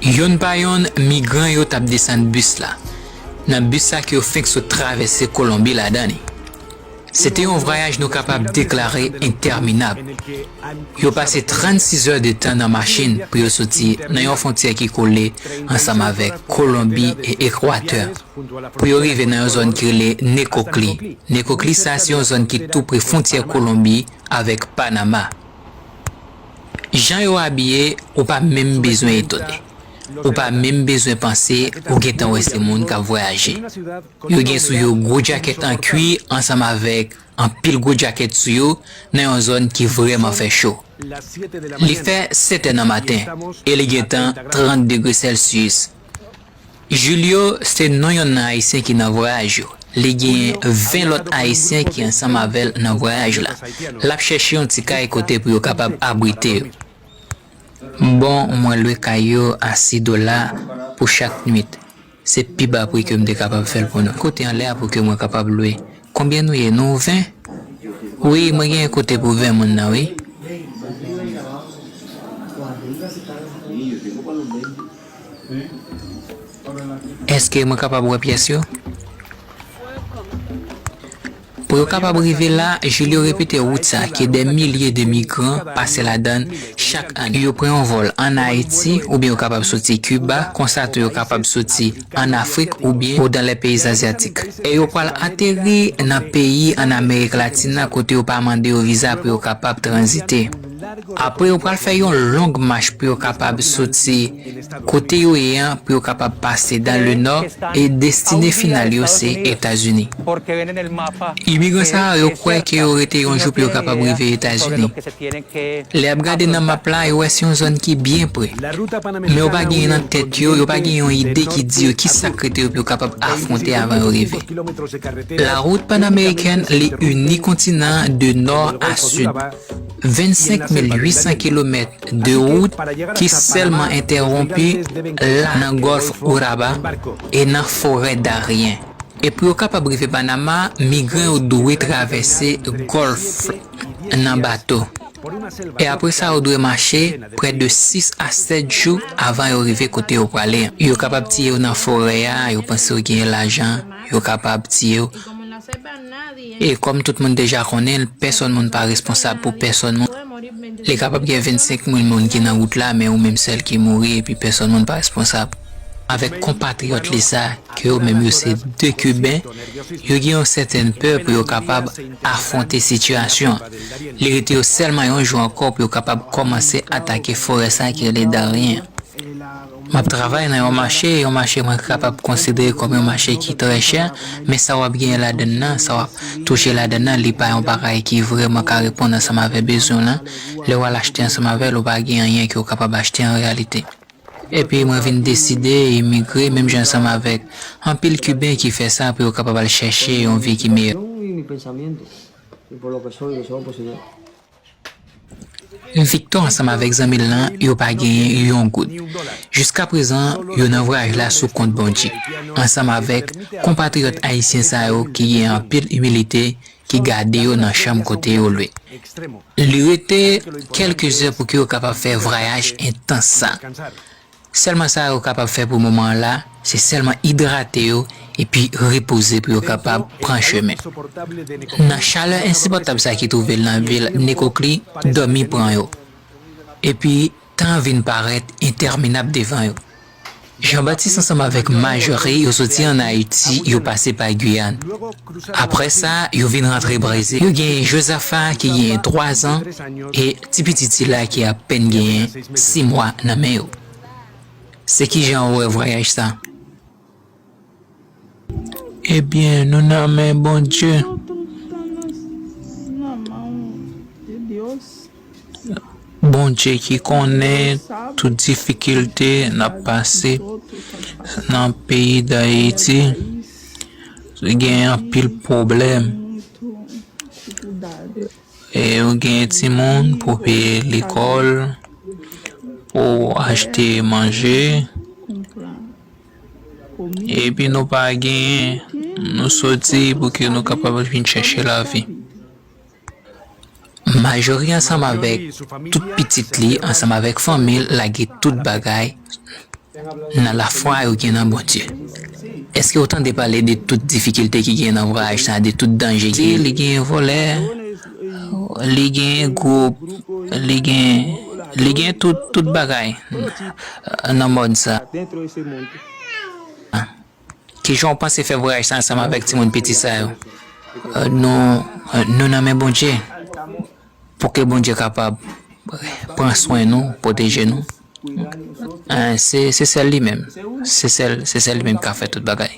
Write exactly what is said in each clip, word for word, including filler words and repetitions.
Yonn pa yonn, migran yo t ap desann bis la, nan bis sa ke yo fenk sot travèse Kolonbi ladan li. Se te yon vwayaj nou kapab deklare entèminab. Yo pase trannsis zè de tan nan machin pou yo soti nan yon fwontyè ki kole ansanm avèk Kolonbi e Ekwatè, pou yo rive nan yon zòn ki rele Nekokli. Nekokli sa se yon zòn ki tou pre fwontyè Kolonbi avèk Panama. Jan yo abiye, ou pa menm bezwen etone. Ou pa menm bezwen panse ou gentan wè se moun k ap vwayaje. Yo gen sou yo gwo djakèt an kwi ansanm avèk anpil gwo djakèt sou yo nan yon zòn ki vrèman fè cho. Li fè sèt è nan maten e li gentan trant degre Celsius. Julio se non yonn nan Ayisyen ki nan vwayaj yo. Li genyen ven lòt Ayisyen ki ansanm avè l nan vwayaj la. L ap chèche yon ti kay kote pou yo kapab abrite yo. Bon, mwen lwe kay yo a sis dola pou chak nuit. Se pi ba pri ke m te kapab fè l pou nou. Kote anlè a pou ke mwen kapab lwe. Konbyen nou ye? Nou ven? Wi, mwen gen kote pou ven moun nan, wi. Èske mwen kapab wè pyès yo? Pou yo kapab rive la, Julio repete wout sa ke dè milye de migran pase ladan l chak ane. Yo pran yon vòl ann Ayiti, oubyen yo kapab soti Kiba, konsa tou yo kapab soti ann Afrik oubyen o dan lè peyi azyatik. E yo pral ateri nan peyi ann Amerik Latin nan kote yo pa mande yo viza pou yo kapab tranzite. Apre yo pral fè yon long mach pou yo kapab soti kote yo ye an pou yo kapab pase dan le nò e destine final yo se Etazini. Imigran sa a yo kwè ke yo rete yon jou pou yo kapab rive Etazini. Lè y ap gade nan map la, yo wè se yon zòn ki byen pre. Men yo pa genyen nan tèt yo, yo pa gen yon ide ki di yo ki sa k rete yo pou yo kapab afwonte avan yo rive. La route panaméricaine li ini kontinan an de nò a sid. Vennsenk mil uitsan kilomèt de wout ki sèlman entèwonpi la nan gòlf Urabá e nan forè Darien. E pou yo kapab rive Panama, migran yo dwe travèse gòlf nan bato. E apre sa, yo dwe mache prè de sis a sèt jou avan yo rive kote yo prale an. Yo kapab tiye w nan forè a, yo panse w genyen lajan, yo kapab tiye w. E kòm tout moun deja konnen l, pèsonn moun pa responsab pou pèsonn moun. Li kapab gen vennsenk mil moun ki nan wout la, men ou menm sèl ki mouri, epi pèsonn moun pa responsab. Avèk konpatriyòt li sa, ke yo menm yo se de Kiben, yo gen yon sètèn pè pou yo kapab afwonte sitiyasyon an. Li rete yo sèlman yon jou ankò pou yo kapab kòmanse atake forè sa ki rele Darien an. M ap travay nan yon mache, yon mache mwen kapab konsidere kòm yon mache ki trè chè, men sa w ap genyen ladann nan, sa w ap touche ladann nan, li pa yon bagay ki vrèman ka reponn ansanm avè bezwen w lan. Lè w al achte ansanm avè l, ou pa gen anyen ke w kapab achte an reyalite. Epi mwen vin deside imigre, menm jan ansanm avèk anpil Kiben ki fè sa pou yo kapab al chèche yon vi ki meyè. Victor ansanm avèk zanmi l lan, yo pa genyen yon goud. Jiskaprezan, yo nan vwayaj la sou kont Bondye, ansanm avèk konpatriyòt ayisyen sa yo ki gen anpil imilite, ki gade yo nan chanm kote yo lwe. Li rete kèlke zè pou ke yo kapab fè vwayaj entans sa. Sèlman sa yo kapab fè pou moman an la, se sèlman idrate yo epi repoze pou yo kapab pran chemen. Nan chalè ensipòtab sa ki twouve l nan vil Nekokli, dòmi pran yo. Epi tan an vin parèt entèminab devan yo. Jean-Baptiste ansanm avèk Marjorie, yo soti ann Ayiti, yo pase pa Giyàn. Apre sa, yo vin rantre Brezil. Yo genyen Josafa ki genyen twa zan e ti pitit sila ki apèn genyen sis mwa nan men yo. Se kijan ou wè vwayaj sa? Ebyen, nou nan men Bondye. Bondye ki konnen tout difikilte n ap pase nan peyi Dayiti. Gen anpil pwoblèm. E ou gen timoun pou peye lekòl, pou achte manje. Epi nou pa genyen, nou soti pou ke nou kapab vin chèche lavi. Majori ansanm avèk tout pitit li, ansanm avèk fanmi l, lage tout bagay nan lafwa yo gen nan Bondye. Èske w tande pale de tout difikilte ki gen nan vwayaj sa, de tout danje ki li gen vòlè, li gen gwoup, li gen, li gen tout, tout bagay nan mond sa. Kijan w panse fè vwayaj sa ansanm avèk timoun piti sa yo? Nou, nou nan men Bondye. Pou ke Bondye kapab pran swen nou, pwoteje nou. Eh, se, se sèl li menm. Se sèl, se sèl li menm ki ka fè tout bagay.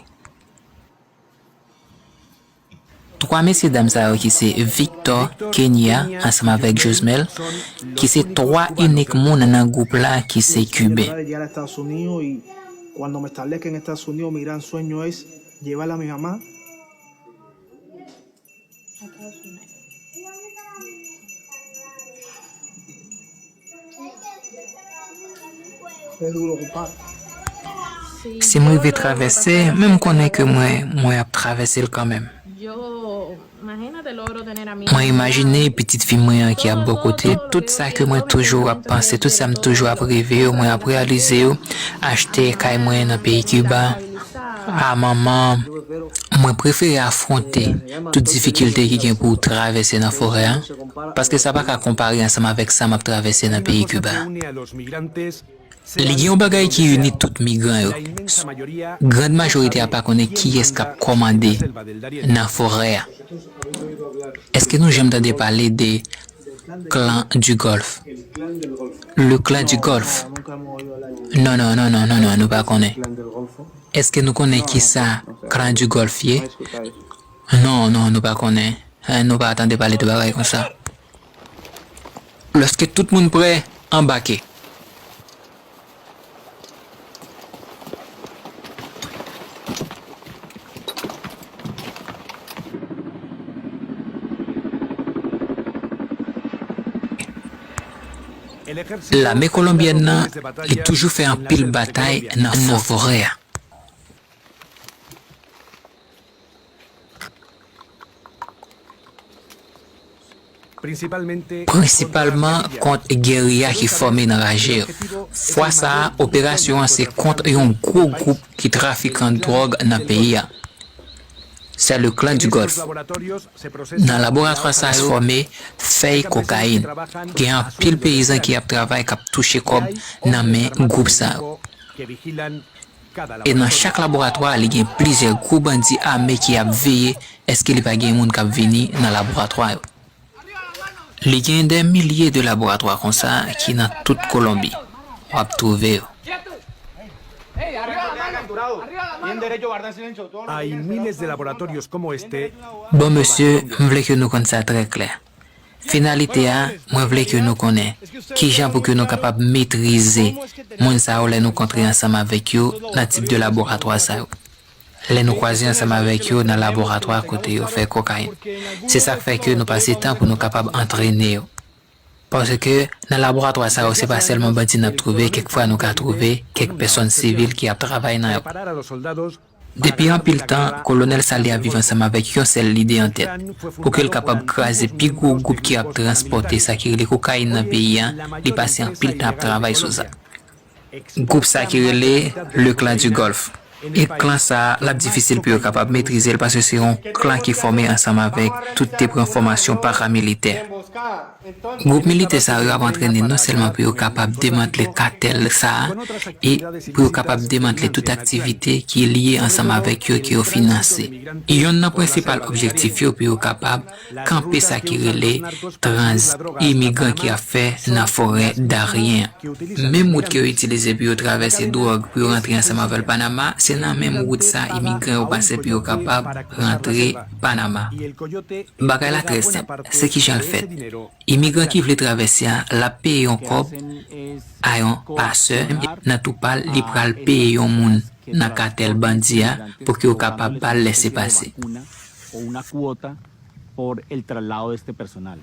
Twa mesye dam sa yo ki se Victor, Kenya, ansanm avèk Josmel, ki se twa inik moun nan gwoup la ki se Kiben. Cuando me establezca en Estados Unidos, mi gran sueño es llevar a mi mamá. Si m rive travèse, men m konnen ke mwen, mwen ap travèse l kanmenm. Mwen imajine pitit fi mwen an ki ap bò kote, tout sa ke mwen toujou ap panse, tout sa m toujou ap reve yo, mwen ap reyalize yo, achte kay mwen nan peyi Kiba, a manman, mwen prefere afwonte tout difikilte ki gen pou w travèse nan forè a, paske sa pa ka konpare ansanm avèk sa m ap travèse nan peyi Kiba. Li gen yon bagay ki ini tout migran yo. Grand majorite a pa konnen kiyès k ap kòmande nan forè a. Èske nou janm tande pale de Clan du Golfe? Le Clan du Golfe? Non, non, non, non, non, non, nou pa konnen. Èske nou konnen ki sa Clan du Golfe ye? Non, non, nou pa konnen. Eh, nou pa tande pale de bagay konsa. Lòske tout moun prè, anbake. Lame kolonbyèn nan, li toujou fè anpil batay nan fò forè a. Prensipalman kont geriya ki fòme nan raje yo. Fwa sa a, operasyon an se kont yon gwo gwoup ki trafikan dwòg nan peyi a. C'est le Clan du Golfe. Nan laboratwa sa a fòme fèy kokayin. Gen anpil peyizan ki ap travay, k ap touche kòb nan men gwoup sa yo. E nan chak laboratwa, li gen plizyè gwo bandi ame ki ap veye èske li pa gen moun k ap vini nan laboratwa yo. Li gen dè milye de laboratwa konsa ki nan tout Kolonbi. W ap twouve yo. Hay miles de laboratorios como este. Bon, mesye, m vle ke nou konn sa trè klè. Finalite a, mwen vle ke nou konnen kijan pou ke nou kapab metrize moun sa yo lè nou kontre ansanm avèk yo nan tip de laboratwa sa yo. Lè nou kwaze ansanm avèk yo nan laboratwa kote yo fè kokayin. Se sa k fè ke nou pase tan pou nou kapab antrene yo. Paske nan laboratwa sa yo, se pa sèlman bandi n ap twouve, kèk fwa nou ka twouve kèk pèsòn sivil ki ap travay nan yo. Depi anpil tan, Kolonèl Salye ap viv ansanm avèk yon sèl lide an tèt, pou ke l kapab kraze pi gwo gwoup ki ap transpòte sa ki rele kokayin nan peyi a, li pase anpil tan ap travay sou sa. Gwoup sa ki rele Le Clan du Golfe. E klan sa a, l ap difisil pou yo kapab metrize l, paske se yon klan ki fòme ansanm avèk tout te pran fòmasyon paramilitè. Gwoup militè sa yo ap antrene non sèlman pou yo kapab demantle katèl sa a, e pou yo kapab demantle tout aktivite ki lye ansanm avèk yo ke yo finanse. Yonn nan prensipal objektif yo pou yo kapab kanpe sa ki rele trans imigran ki ap fè nan forè Darien an. Menm wout ke yo itilize pou yo travèse dwòg pou yo rantre ansanm avè l Panama, se nan menm wout sa imigran yo pase pou yo kapab rantre Panama. Bagay la trè senp, se kijan l fèt. Imigran ki vle travèse a, l ap peye yon kòb a yon pasè, nan tou pa l, li pral peye yon moun nan katèl bandi a pou ke yo kapab ba l lèsepase. O una cuota por el traslado de este personal.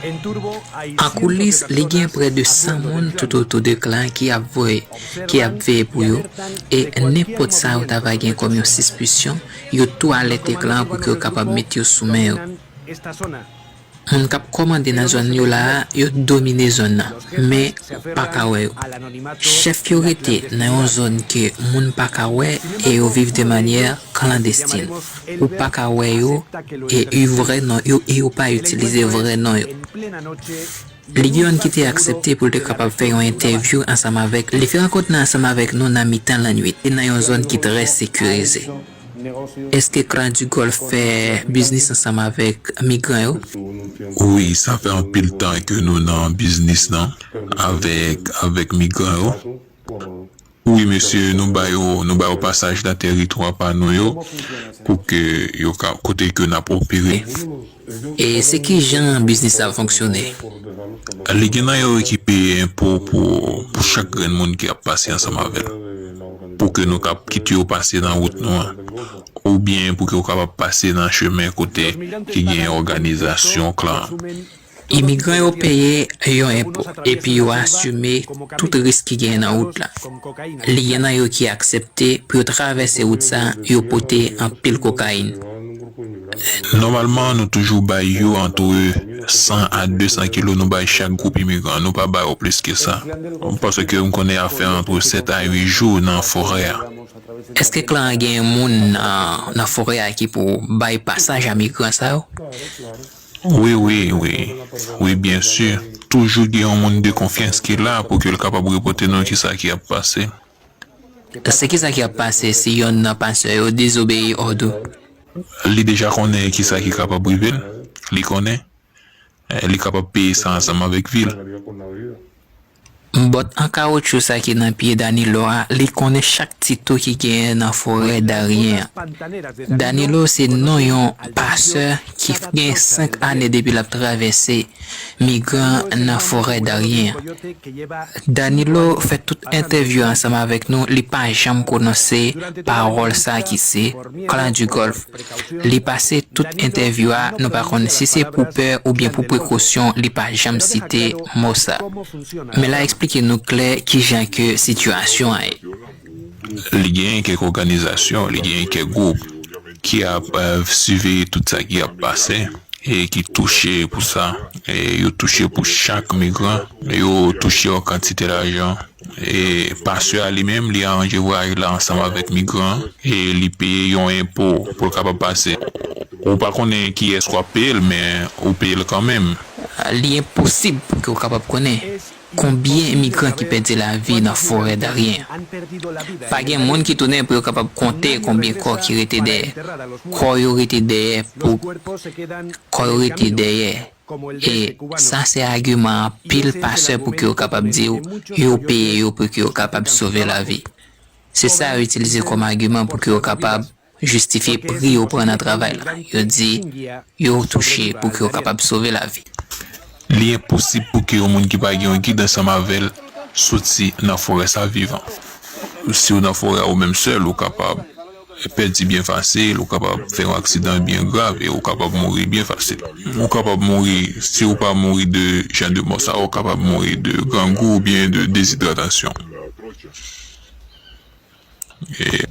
An koulis, li gen prè de san moun toutotou de Klan ki ap voye, ki ap veye pou yo, e nenpòt sa yo ta va gen kòm yon sispisyon, yo tou alète Klan pou ke yo kapab met yo sou men yo. Moun k ap kòmande nan zòn yo la a, yo domine zòn nan, men ou pa ka wè yo. Chèf yo rete nan yon zòn ke moun pa ka wè e yo viv de manyè klandestin. Ou pa ka wè yo e yo vrè non yo e yo pa itilize vrè non yo. Li gen youn ki te aksepte pou l te kapab fè yon entèvyou ansanm avèk, li fè rankont nan ansanm avèk nou nan mitan lannwit e nan yon zòn ki trè sekirize. Èske Klan di Gòlf fè biznis ansanm avèk migran yo? Wi, sa fè anpil tan ke nou nan biznis nan avèk, avèk migran yo. Wi, mesye, nou ba yo, nou ba yo pasaj nan tèritwa pa nou yo pou ke yo ka, kote ke n ap opere. E se ki jan biznis sa fonksyone? Li gen nan yo ki peye enpo pou, pou chak grenn moun ki ap pase ansanm avè l, pou ke nou kab kite yo pase nan wout nou an, oubyen pou ke yo kapab pase nan chemen kote ki gen òganizasyon Klan an. Imigran yo peye yon enpo, epi yo asime tout risk ki genyen nan wout la. Li gen nan yo ki aksepte pou yo travèse wout sa, yo pote anpil kokayin. Nòmalman, nou toujou bay yo antre san a de san kilo, nou bay chak gwoup imigran. Nou pa ba yo plis ke sa. Paske m konnen y ap fè antre sèt a uit jou nan forè a. Èske Klan an gen moun nan, nan forè a ki pou bay pasaj a migran sa yo? Wi, wi, wi. Wi, byen si. Toujou gen yon moun de konfyans ki la pou ke l kapab repote nou kisa ki ap pase. Se kisa ki ap pase si yonn nan pastè yo dezobeyi òd ou? Li deja konnen kisa ki kapab rive l. Li konnen. Eh, li kapab peye sa ansanm avèk vi l. Bòt an kawotchou sa ki nan pye Danilo a, li konnen chak ti twou ki genyen nan forè Darien an. Danilo se non yon pastè ki gen senk ane depi l ap travèse migran nan forè Darien an. Danilo fè tout entèvyou ansanm avèk nou, li pa janm pwononse pawòl sa ki se Clan du Golfe. Li pase tout entèvyou a, nou pa konn si se pou pè oubyen pou prekosyon, li pa janm site mo sa. Men l a eksplike nou klè kijan ke sitiyasyon an ye. Li genyen kèk òganizasyon, li genyen kèk gwoup ki ap, eh, siveye tout sa ki ap pase e ki touche pou sa. E yo touche pou chak migran, yo touche yon kantite lajan. E pastè a li menm, li aranje vwayaj la ansanm avèk migran e li peye yon enpo pou l kapab pase. Ou pa konnen kiyès w ap peye l, men ou peye l kanmenm. Li enposib pou ke w kapab konnen konbyen migran ki pèdi lavi nan forè Darien an. Pa gen moun ki tounen pou yo kapab konte konbyen kò ki rete dèyè. Kò yo rete dèyè pou, kò yo rete dèyè. E sa se agiman anpil pastè pou ke yo kapab di w, yo peye yo pou ke yo kapab sove lavi. Se sa yo itilize kòm agiman pou ke yo kapab jistifye pri yo pran nan travay la. Yo di yo touche pou ke yo kapab sove lavi. Li enposib pou ke yon moun ki pa gen yon gid ansanm avè l soti nan forè sa vivan. Si w nan forè a ou menm sèl, ou kapab pèdi byen fasil, ou kapab fè yon aksidan byen grav e ou kapab mouri byen fasil. Ou kapab mouri, si ou pa mouri de jan de mò sa, ou kapab mouri de grangou oubyen de dezidratasyon. E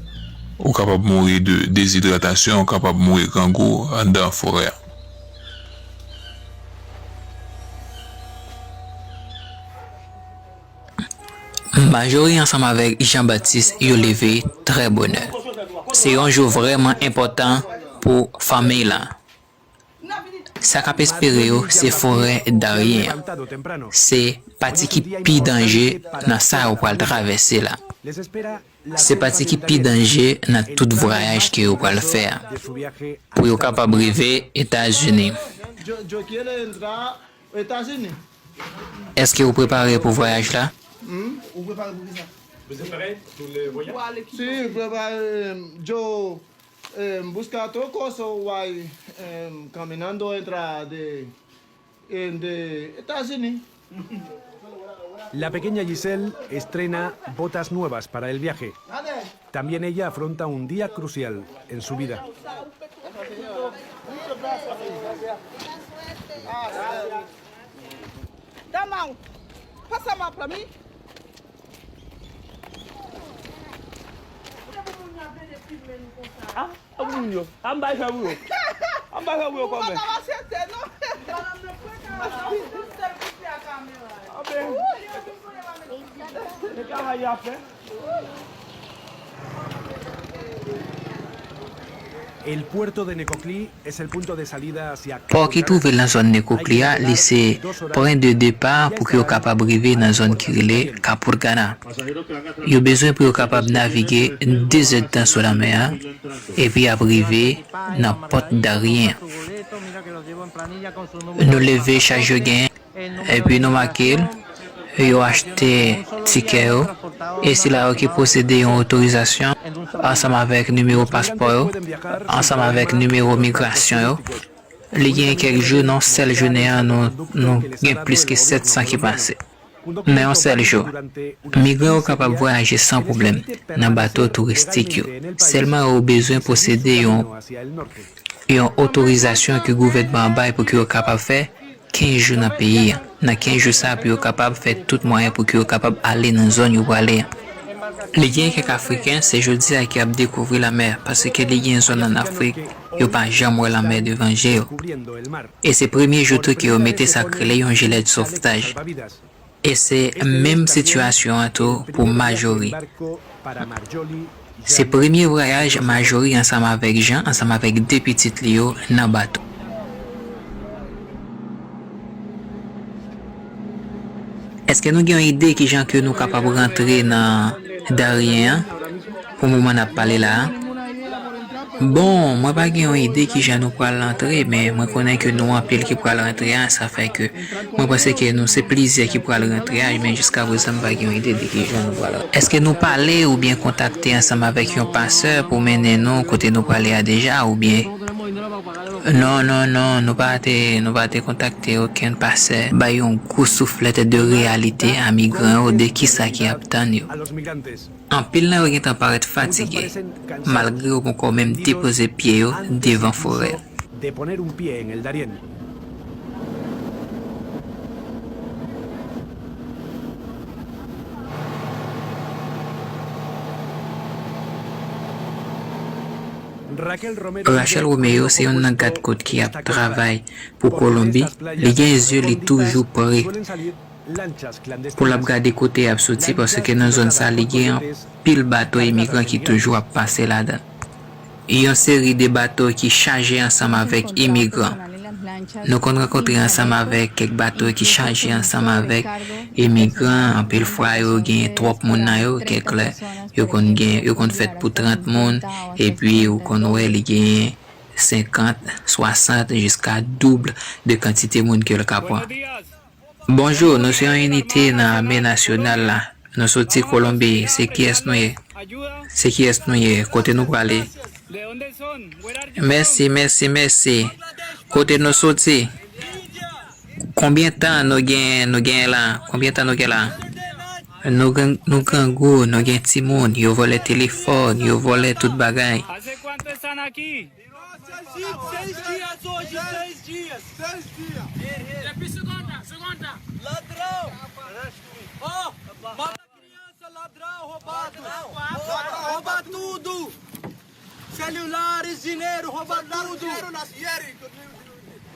ou kapab mouri de dezidratasyon, ou kapab mouri grangou anndan forè a. Majori ansanm avèk Jean Baptiste yo leve trè bonè. Se yon jou vrèman enpòtan pou fanmiy lan. Sa k ap espere yo se forè Darien an. Se pati ki pi danje nan sa yo pral travèse la. Se pati ki pi danje nan tout vwayaj ke yo pral fè a. Pou yo kapab rive Etazini. Èske ou prepare pou vwayaj la? Si, prepare, yo, eh, busca otro cosa, why, eh, caminando entra de, eh, de Estados Unidos. La pequeña Giselle estrena botas nuevas para el viaje. También ella afronta un día crucial en su vida. Muchas gracias. Muchas gracias. Ah, sí. Danao, pasa m ap pran mi. Ah, moun yo. Ah, m bay fè pou yo. Ah, m bay fè pou yo kòmè. Ou pa ka aksepte, non? Ah, ben. Se travay y ap fè. El puerto de Necoclí es el punto de salida hacia Pò ki twouve l nan zòn Necoclí a, li se pwen de depa pou ke yo kapab rive nan zòn ki rele Capurganá. Yo bezwen pou yo kapab navige de zèdtan sou lanmè a, epi y ap rive nan pòt Darien an. Nou leve chaj yo genyen. Epi nou make l, yo achte tikè yo, e sila yo ki posede yon otorizasyon ansanm avèk nimewo paspò yo, ansanm avèk nimewo migrasyon yo. Li gen kèk jou, nan sèl jounen an, nou, nou gen plis ke sèt san ki pase. Nan yon sèl jou, migran yo kapab vwayaje san pwoblèm nan bato touristik yo. Sèlman yo bezwen posede yon, yon otorizasyon ke gouvènman an bay pou ke yo kapab fè kenz jou nan peyi a. Nan kenz jou sa a, pou yo kapab fè tout mwayen pou ke yo kapab ale nan zòn yo prale a. Li gen kèk Afriken, se jodi a ke y ap dekouvri lanmè, paske li gen zòn ann Afrik, yo pa janm wè lanmè devan je yo. E se premye jou tou ke yo mete sa k rele yon jilèt sovtaj. E se menm sitiyasyon an tou pou Majori. Se premye vwayaj Majori ansanm avèk Jan, ansanm avèk de pitit li yo nan bato. Èske nou gen yon ide kijan ke nou kapab rantre nan Darien an pou moman n ap pale la a? Bon, mwen pa gen yon ide kijan nou pral rantre, men mwen konnen ke nou anpil ki pral rantre a, sa fè ke mwen panse ke nou se plizyè ki pral rantre a, men jiskaprezan m pa gen yon ide de kijan nou pral rantre. Èske nou pale oubyen kontakte ansanm avèk yon pasè pou mennen nou kote nou prale a deja, oubyen? Non, non, non, nou pa te, nou pa te kontakte okenn pasè. Bay yon gwo souflèt de reyalite a migran yo de kisa ki ap tann yo. Anpil nan yo gentan parèt fatige, malgre yo poko menm depoze pye yo devan forè. Rachel Romeo se youn nan gadkòt ki ap travay pou Kolonbi. Li gen zye li toujou pre pou l ap gade kote y ap soti, paske nan zòn sa, li gen anpil bato imigran ki toujou ap pase ladan. Yon seri de bato ki chaje ansanm avèk imigran. Nou konn rankontre ansanm avèk kèk bato ki chaje ansanm avèk imigran. Anpil fwa, yo gen twòp moun nan yo. Kèk lè, yo konn gen, yo konn fèt pou trant moun. Epi, ou konn wè, li gen senkant, swasant, jiska doub de kantite moun ke l ka pran. Bonjou, nou se yon inite nan ame nasyonal la. Nou soti Kolonbi. Se kiyès nou ye? Se kiyès nou ye? Kote nou prale? Mèsi, mèsi, mèsi. Kote nou soti? Konbyen tan nou gen, nou gen la? Konbyen tan nou gen la? Nou gen, nou grangou, nou gen timoun, yo vòlè telefòn, yo vòlè tout bagay. Seis dias hoje, seis dias. Seis dias. Repite segunda, segunda. Ladrão. Ó, mata criança, ladrão, roubado. Ladrão. Rouba tudo. Celulares, dinheiro, rouba tudo.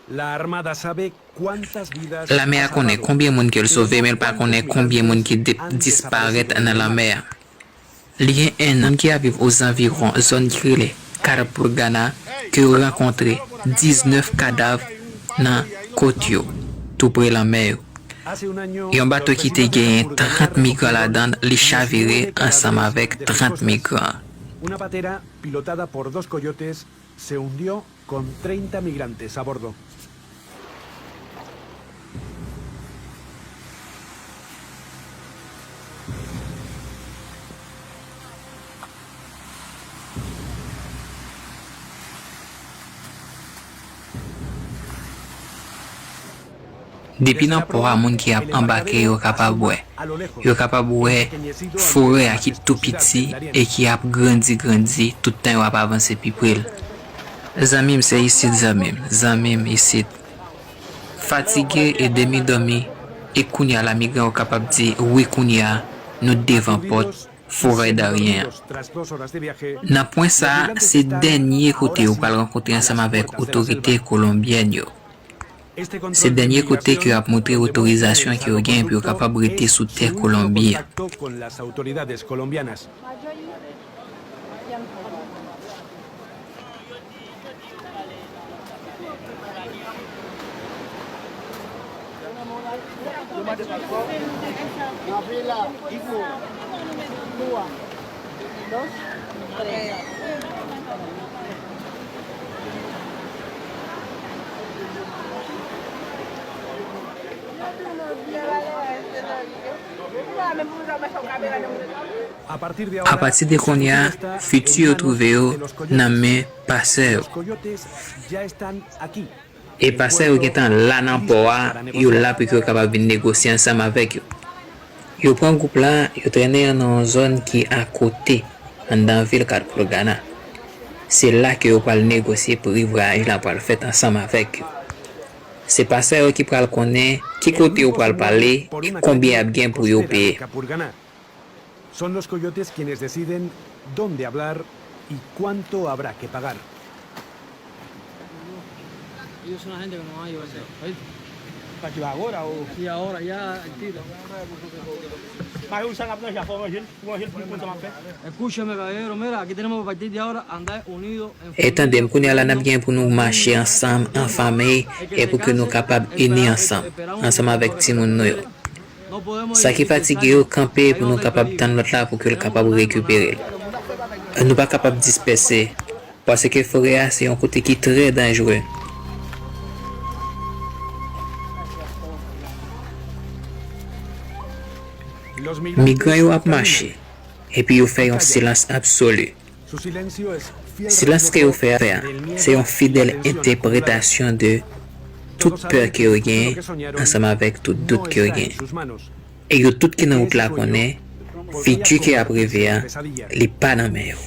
La Armada sabe cuántas vidas. Lame a konnen konbyen moun ke l sove, men l pa konnen konbyen moun ki de-, disparèt nan lanmè a. Li gen en an, moun ki ap viv ozanviwon zòn ki rele Carapurgana ke yo rankontre diznèf kadav nan kot yo, tou pre lanmè yo. Yon bato ki te genyen trant migran ladan l, li chavire ansanm avèk trant migran. Una patera pilotada por dos coyotes se hundió con treinta migrantes a bordo. Depi nan pò a, moun ki ap anbake yo kapab wè. Yo kapab wè forè a ki tou piti e ki ap grandi, grandi, tout tan yo ap avanse pi pre l. Zanmi m, se isit, zanmi m. Zanmi m, isit. Fatige e demi dòmi, E kounye a la, migran yo kapab di, wi, kounye a, nou devan pòt forè Darien an. Nan pwen sa a, se dènye kote yo pral rankontre ansanm avèk otorite kolonbyèn yo. Se dènye kote ke y ap montre otorizasyon ke yo gen pou yo kapab rete sou tè Kolonbi an. Apati de kounye a, fiti yo twouve yo nan men pasè yo. E pasè yo gentan la nan pò a, yo la pou ke yo kapab vin negosye ansanm avèk yo. Yo pran gwoup la, yo trennen yo nan yon zòn ki akote, anndan vil Cat Colgana. Se la ke yo pral negosye pri vwayaj la pral fèt ansanm avèk yo. Se pasè yo ki pral konnen ki kote yo pral pale e konbyen y ap gen pou yo peye. Son los coyotes quienes deciden dónde hablar y cuánto habrá que pagar. Ellos son la gente que nos van a ayudar, ¿oíste? ¿Para que va ahora o? Sí, ahora, ya, al tiro. Más usan la plancha, fue un ángel, un ángel, un punto más fe. Escúchame, caballero, mira, aquí tenemos que partir de ahora, andar unidos en... E tande m, kounye a la n ap gen pou nou mache ansanm, an fanmi, e pou ke nou kapab ini ansanm, ansanm avèk timoun nou yo. Sa ki fatige yo kanpe pou nou kapab tann lòt la pou ke l kapab rekipere l. Nou pa kapab dispèse, paske forè a se yon kote ki trè danjere. Migran yo ap mache, epi yo fè yon silans absoli. Silans ke yo fè a, se yon fidèl entèpretasyon de tout pè ke yo genyen ansanm avèk tout dout ke yo genyen. E yo tout ki nan wout la konnen fiti ke ap rive a, li pa nan men yo.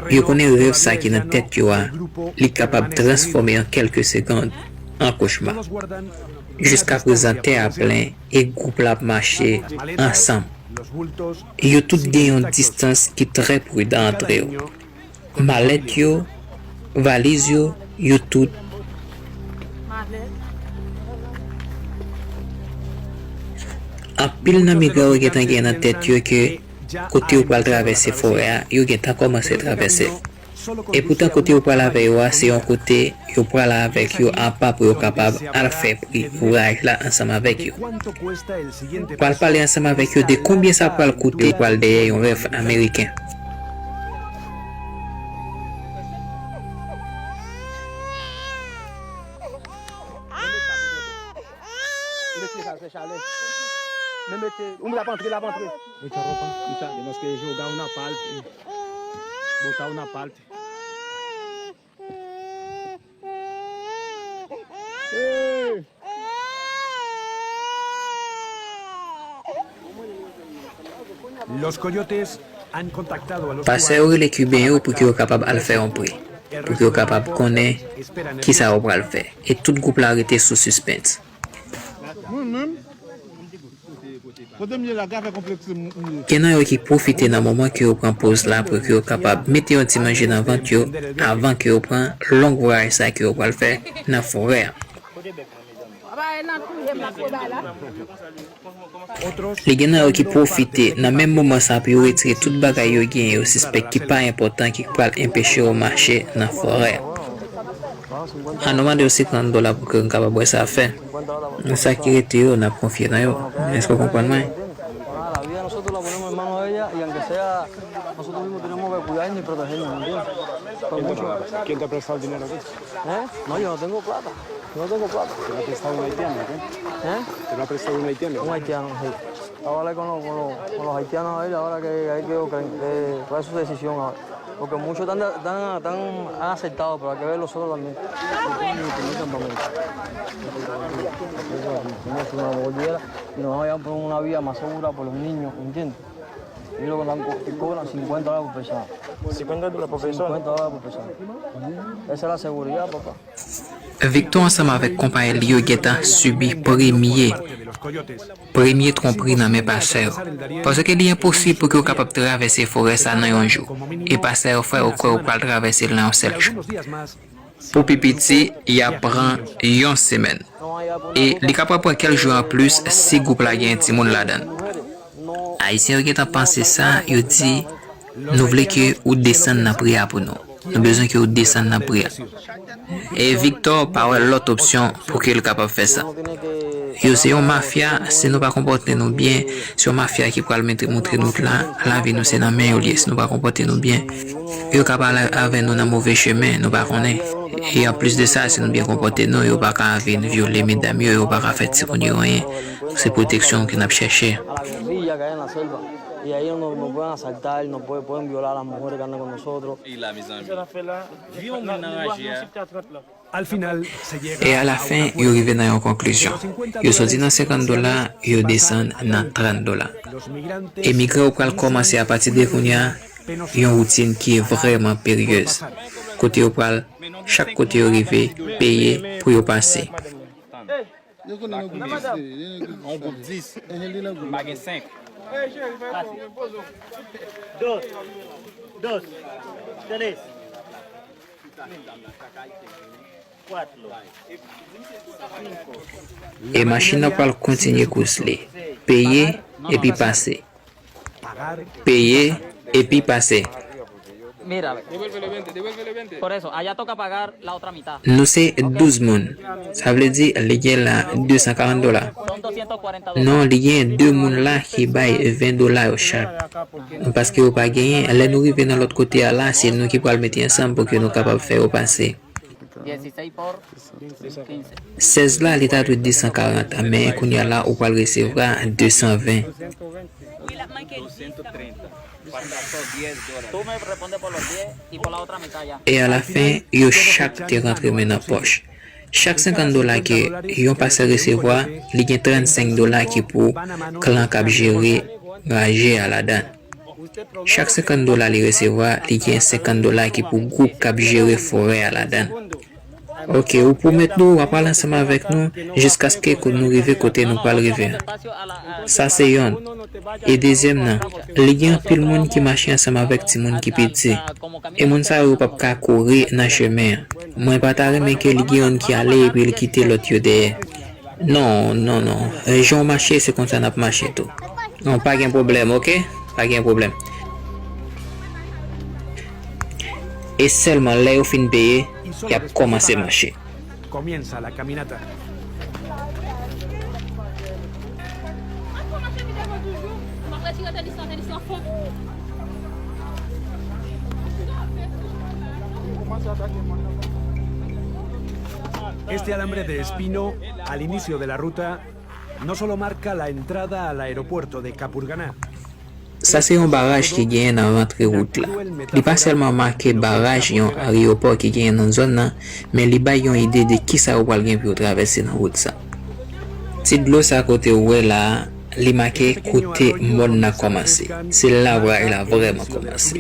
Yo konnen rèv sa ki nan tèt yo a, li kapab transfòme an kèlke segonn an kochma. Jiskaprezan tè a plen e gwoup la ap mache ansanm. Yo tout gen yon distans ki trè pridan antre yo. Malèt yo, valiz yo, yo tout. Anpil nan migran yo gentan gen nan tèt yo ke kote yo pral travèse forè a, yo gentan kòmanse travèse. Epoutan, kote yo pral avè yo a, se yon kote yo pral avèk yo apa pou yo kapab al fè pri vwayaj la ansanm avèk yo. Pral pale ansanm avèk yo de konbyen sa pral koute, pral dèyè yon rèv ameriken. Mete sa, se chalè. Men mete, ou m ap antre, l ap antre. Mucha ropa, mucha, yo nos que jugar una parte. Botar una parte. Los coyotes han contactado a los... Pasè yo rele Kiben yo pou ke yo kapab al fè yon pri, pou ke yo kapab konnen kisa yo pral fè. E tout gwoup la rete sou sispens. Mwen menm, kote m ye la, gade konplekse m, m ye. Gen nan yo ki pwofite nan moman ke yo pran poz la pou ke yo kapab mete yon ti manje nan vant yo avan ke yo pran long vwayaj sa ke yo pral fè nan forè a. Li gen nan yo ki pwofite nan menm moman sa pou yo retire tout bagay yo genyen yo sispèk ki pa enpòtan ki pral enpeche yo mache nan forè a. An nou mande yo senkant dola pou ke n kapab wè sa fè. Sa ki rete yo, n ap konfye nan yo. Èske w konprann mwen? Nosotros mismos tenemos que cuidarnos y protegernos, ¿me entiendes? Por mucho. ¿Quién te ha prestado el dinero a ti? ¿Eh? No, yo no tengo plata. Yo no tengo plata. Te lo ha prestado un haitiano, ¿ok? ¿Eh? Te lo ha prestado un haitiano. Un haitiano, sí. Ahora con los, con los, con los haitianos ahí, ahora que hay que, que, eh, cuál es su decisión ahora. Porque muchos están, están, están, han aceptado, pero hay que ver los otros también. Tenemos una mordida y nos vamos a llevar por una vía más segura por los niños, ¿entiendes? Y lo que dan co-, te cobran cincuenta dólares por persona. Cincuenta dólares por persona. Cincuenta dólares por persona. Esa es la seguridad, papá. Victor ansanm avèk konpayèl li yo gentan sibi premye Premye twonpri nan men pastè yo. Paske li enposib pou ke w kapab travèse forè sa nan yon jou. E pastè yo fè w kwè w pral travèse l nan yon sèl jou. Pou pi piti, y ap pran yon semèn. E li kapab pran kèk jou anplis si gwoup la gen timoun ladan l. Ayisyen yo gentan panse sa, yo di, nou vle ke ou desann nan pri a pou nou. Nou bezwen ke ou desann nan pri a. E Victor pa wè lòt opsyon pou ke l kapab fè sa. Yo se yon mafya, si nou pa konpòte nou byen, se yon mafya ki pral mete, montre nou la, lavi nou se nan men yo l ye, si nou pa konpòte nou byen. Yo ka pale avè nou nan move chemen, nou pa konnen. E anplis de sa, si nou byen konpòte nou, yo pa ka vin vyole medam yo, yo pa ka fè timoun yo anyen. Se pwoteksyon ke n ap chèche. Y ahí nos, nos pueden asaltar, nos pueden, pueden violar a las mujeres que andan con nosotros. E alafen, yo rive nan yon konklizyon. Yo soti nan senkant dola, yo desann nan trant dola. Emigre yo pral kòmanse apati de kounye a yon woutin ki vrèman peryez. Kote yo pral, chak kote yo rive, peye pou yo pase. Yon gwoup dis. M pa gen senk. Dos, dos, tres, cuatro, cinco. E machin nan pral kontinye kous li. Peye epi pase. Peye epi pase. Mira, ve. Por eso, allá toca pagar la otra mitad. Nou se douz moun. Sa vle di, li gen la de san karant dola. Non, li gen de moun la ki bay ven dola yo chak. Paske yo pa genyen, lè nou rive nan lòt kote a la, se nou ki pral mete ansanm pou ke nou kapab fè yo pase. Sèz la, li ta dwe de san karant, men kounye a la, ou pral resevwa de san ven. E alafen, yo chak te rantre men nan pòch. Chak senkant dola ke yon pastè resevwa, li gen trannsenk dola ki pou klan k ap jere raje a ladan. Chak senkant dola li resevwa, li gen senkant dola ki pou gwoup k ap jere forè a ladan. Oke, ou pwomèt nou w ap al ansanm avèk nou jiskaske nou rive kote nou pral rive an. Sa se yonn. E dezyèm nan, li gen anpil moun ki mache ansanm avèk timoun ki piti. E moun sa yo p ap ka kouri nan chemen an. Mwen pa ta renmen ke li gen yonn ki ale epi l kite lòt yo dèyè. Non, non, non. E, jan w mache, se konsa n ap mache tou. Non, pa gen pwoblèm, oke? Pa gen pwoblèm. E sèlman lè yo fin peye, y ap kòmanse mache. Comienza la caminata. Este alambre de espino al inicio de la ruta no solo marca la entrada al aeropuerto de Capurganá. Sa se yon baraj ki genyen nan rantre wout la. Li pa sèlman make baraj yon ayewopò ki genyen nan zòn nan, men li bay yon ide de kisa ou pral gen pou yo travèse nan wout sa. Ti dlo sa kote ou wè la a, li make kote mòn nan kòmanse. Se la vray la vrèman kòmanse.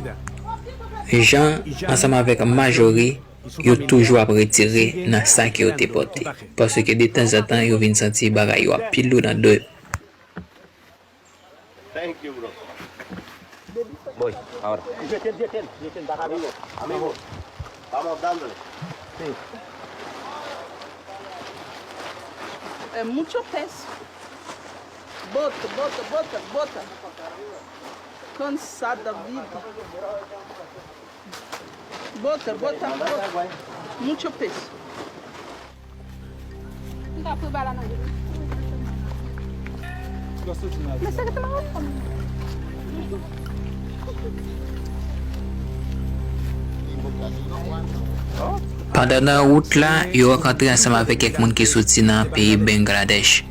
Jan, ansanm avèk Majori, yo toujou ap retire nan sa ke yo te pote. Paske detanzantan, yo vin santi bagay yo ap pi lou nan do yo. Thank you, bro. Voy, ahora. Amigo, amigo, vamos dándole. Sí. Eh, mucho peso. Bota, bota, bota, bota. Cansada vida. Bota, bota, bota. Mucho peso. Pandan nan wout la, yo rankontre ansanm avèk kèk moun ki soti nan peyi Bangladesh.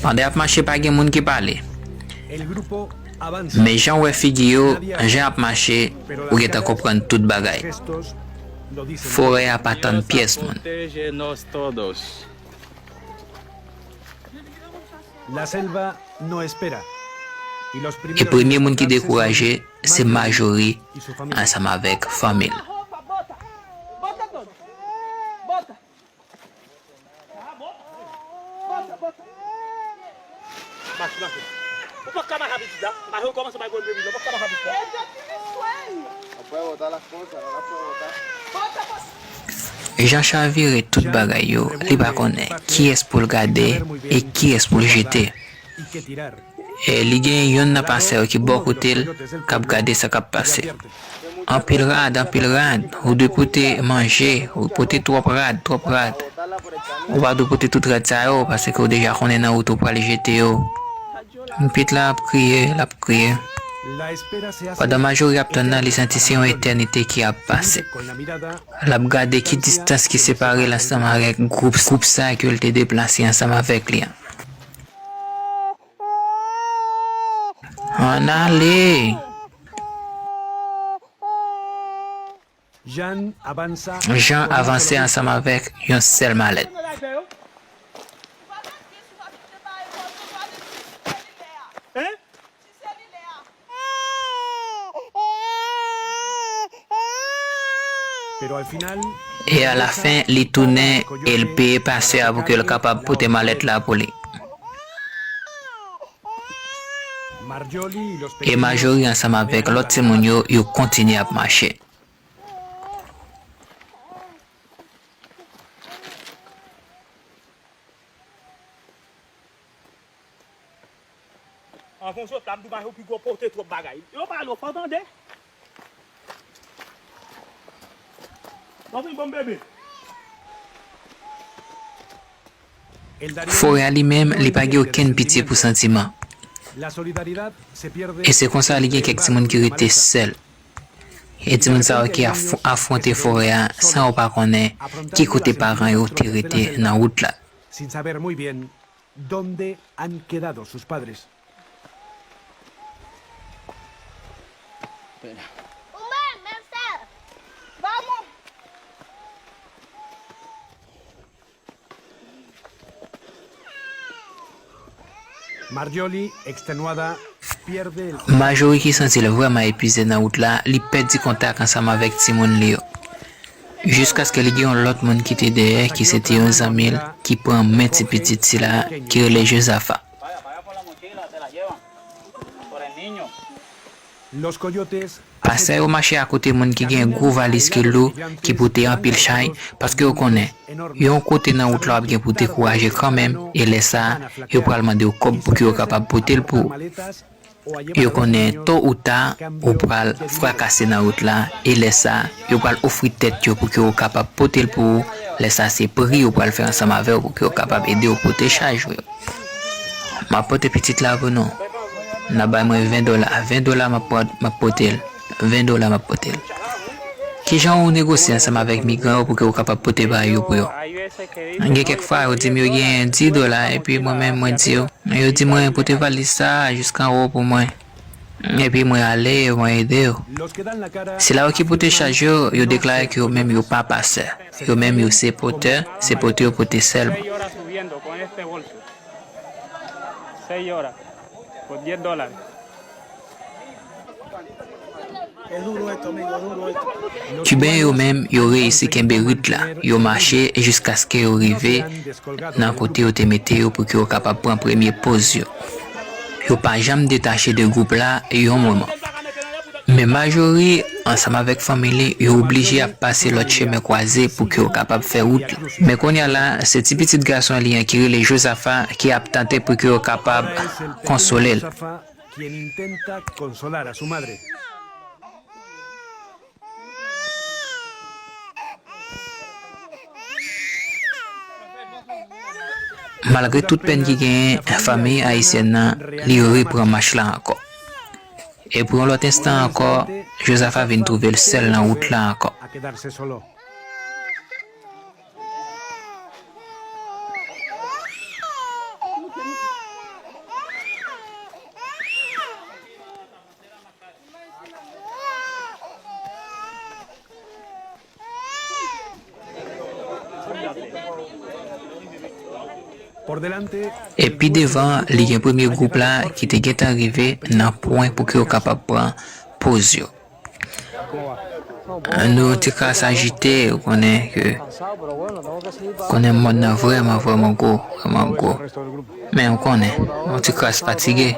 Pandan y ap mache, pa gen moun ki pale. Men jan w wè figi yo, jan y ap mache, ou gentan konprann tout bagay. Forè a pa tann pyès moun. La selva no espera. E premye moun ki dekouraje, se Majori ansanm avèk fanmi l. Bota, bota. Bota, bota. Mache, mache. Ou pa ka mache avèk pitit la. Mache, ou kòmanse bay pwoblèm, ou pa ka mache avèk pitit la. Jan chavire tout bagay yo, li pa konnen kiyès pou l gade e kiyès pou l jete. E li gen yonn nan pasè yo ki bò kote l k ap gade sa k ap pase. Anpil rad, anpil rad. Ou dwe pote manje, ou pote twòp rad, twòp rad. Ou pa dwe pote tout rad sa yo, paske ou deja konnen nan wout ou pral jete yo. Pitit la ap kriye, l ap kriye. Pandan Majori ap tann nan, li santi se yon etènite ki ap pase. L ap gade ki distans ki separe l ansanm avèk gwoup, gwoup sa ke l te deplase ansanm avèk li an. Ann ale! Jan avanse ansanm avèk yon sèl malèt. E alafen, li tounen e l peye pasè a pou ke l kapab pote malèt la pou li. E Majori ansanm avèk lòt timoun yo, yo kontinye ap mache. Anvan w sot la, m di w mache w pi gwo pote twòp bagay. Yo pale w fò tande. Ann vin ban m bebe. Forè a li menm, li pa gen okenn pitye pou santiman. E se konsa li gen kèk timoun ki rete sèl. E timoun sa yo ki af-, afwonte forè a san yo pa konnen ki kote paran yo te rete nan wout la. Sin saber muy bien dónde han quedado sus padres. Marjorie, extenuada, pierde el Majori ki santi l vrèman epuize nan wout la, li pèdi kontak ansanm avèk timoun li yo. Jiskaske li gen yon lòt moun ki te dèyè, ki se te yon zanmi l, ki pran men ti pitit sila, ki rele Jozafa. Pasè yo mache akote moun ki gen gwo valiz ki lou, ki pote anpil chay, paske yo konnen yon kote nan wout la w ap gen pou dekouraje kanmenm, e lè sa a, yo pral mande w kòb pou ke yo kapab pote l pou ou. Yo konnen to ou ta, ou pral frakase nan wout la, e lè sa a, yo pral ofri tèt yo pou ke yo kapab pote l pou ou. Lè sa a, se pri yo pral fè ansanm avè w pou ke yo kapab ede w pote chaj ou yo. M ap pote pitit la pou nou. N ap bay mwen ven dola. Ven dola m ap pran, m ap pote l. Ven dola m ap pote l. Kijan ou negosye ansanm avèk migran yo pou ke ou kapab pote bagay yo pou yo? Gen kèk fwa, yo di m yo gen dis dola, epi mwen menm, mwen di yo, yo di mwen pote valiz sa a jiskanwo pou mwen. Epi mwen ale, mwen ede yo. Sila yo ki pote chaj yo, yo deklare ke yo menm yo pa pasè. Yo menm yo se pòtè, se pote yo pote sèlman. Seis horas por diez dólares. Kiben yo menm, yo reyisi kenbe rit la. Yo mache jiskaske yo rive nan kote yo te mete yo pou ke yo kapab pran premye poz yo. Yo pa janm detache de gwoup la yon moman. Men Majori, ansanm avèk fanmi li, yo oblije ap pase lòt chemen kwaze pou ke yo kapab fè wout la. Men kounye a la, se ti pitit gason li an ki rele Jozafa ki ap tante pou ke yo kapab konsole l. Quien intenta consolar a su madre. Malgre tout pèn ki genyen, fanmi ayisyèn nan, li repran mach la ankò. E pou yon lòt enstan ankò, Jozafa vin twouve l sèl nan wout la ankò. E pi devan, li gen premye gwoup la ki te gentan rive nan pwen pou ke yo kapab pran poz yo. Nou ti kras ajite, ou konnen ke, konnen mòn nan vrèman, vrèman gwo, vrèman gwo. Men ou konnen, nou ti kras fatige.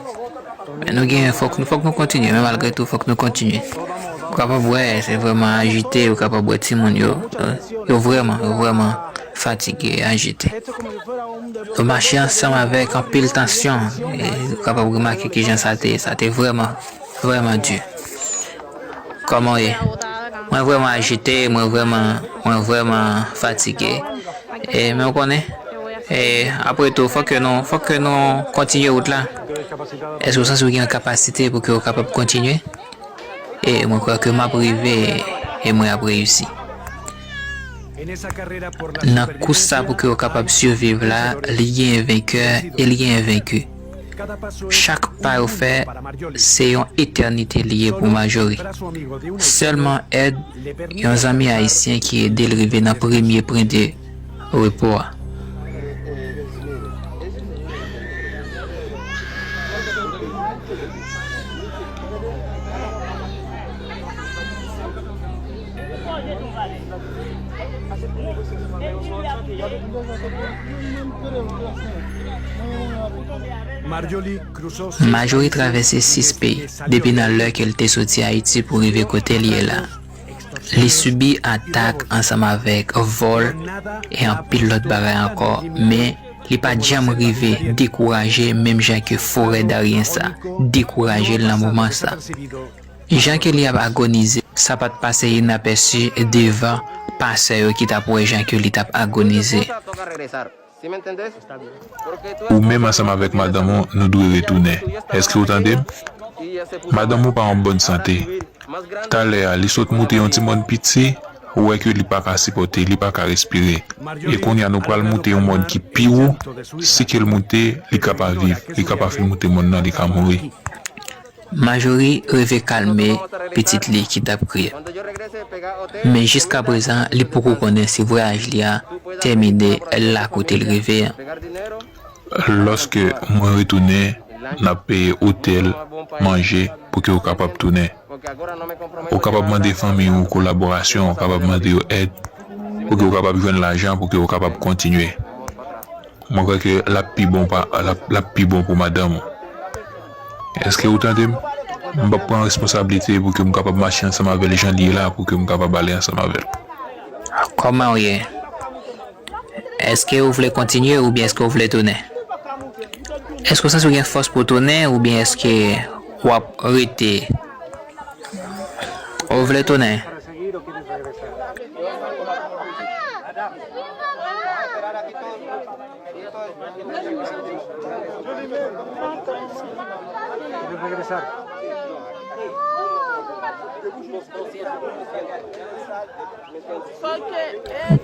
Men nou gen, fòk, fòk nou kontinye, men malgre tou, fòk nou kontinye. Ou kapab wè, se vrèman ajite, ou kapab wè timoun yo, yo vrèman, yo vrèman fatige, ajite. Nou mache ansanm avèk anpil tansyon, e ou kapab remake kijan sa te ye, sa te vrèman, vrèman di. Kòman w ye? Mwen vrèman ajite, mwen vrèman, mwen vrèman fatige. E, men w konnen, e, apre tou, fòk ke nou, fòk ke nou kontinye wout la. Èske w santi w gen kapasite pou ke w kapab kontinye? E mwen kwè ke m ap rive e mwen ap reyisi. Nan kous sa pou ke w kapab siviv la, li gen venkè e li gen venki. Chak pa yo fè, se yon etènite li ye pou Marjorie. Sèlman èd yon zanmi ayisyen ki ede l rive nan premye pwen de repo a. Marjorie travèse sis peyi depi nan lè ke l te soti Ayiti pou rive kote l ye la. Li sibi atak ansanm avèk vòl e anpil lòt bagay ankò, men li pa t janm rive dekouraje menm jan ke forè daryen sa dekouraje l nan moman sa. Jan ke li ap agonize, sa pa t pase inapèsi devan pastè yo ki t ap wè jan ke li t ap agonize. Ou menm ansanm avèk madanm ou, nou dwe retounen. Èske w tande m? Madanm ou pa an bòn sante. Talè a, li sot moute yon ti mòn piti, ou wè ke li pa ka sipòte, li pa ka respire. E kounye a, nou pral moute yon mòn ki pi wo. Si ke l moute, li ka pa viv, li ka pa fin moute mòn nan, li ka mouri. Majori rive kalme pitit li ki t ap kriye. Men jiskaprezan, li poko konnen si vwayaj li a tèmine la kote l rive an. Lòske mwen retounen, n ap peye otèl, manje, pou ke w kapab tounen. Ou kapab mande fanmi ou kolaborasyon, ou kapab mande yo èd, pou ke w kapab jwenn lajan, pou ke w kapab kontinye. Mwen kwè ke l ap pi bon pa, l ap, l ap pi bon pou madanm ou. Èske ou tande m? M p ap pran responsablite pou ke m kapab mache ansanm avè l jan li ye la, pou ke m kapab ale ansanm avè l. Kòman w ye? Èske w vle kontinye oubyen èske w vle tounen? Èske w santi w gen fòs pou w tounen oubyen èske w ap rete? Ou vle tounen?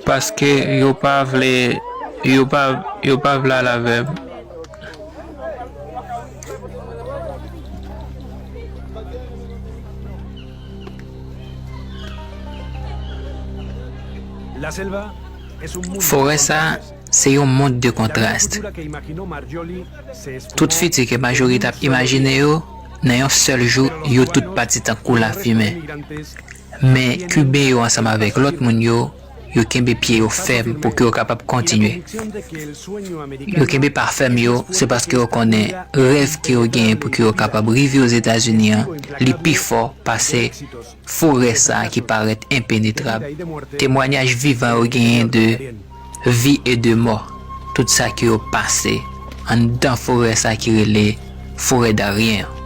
Paske yo pa vle, yo pa, yo pa vle al avè m. Forè sa, se yon mond de kontrast. Tout fiti ke Majori t ap imajine yo, nan yon sèl jou, yo tout pati tankou lafimen. Men Kiben yo ansanm avèk lòt moun yo, yo kenbe pye yo fèm pou ke yo kapab kontinye. Yo kenbe pa fèm yo, se paske yo konnen rèv ke yo genyen pou ke yo kapab rive Ozetazini an, li pi fò pase forè sa ki parèt enpenetrab. Temwanyaj vivan yo genyen de vi e de mò. Tout sa ke yo pase anndan forè sa ki rele forè daryen an.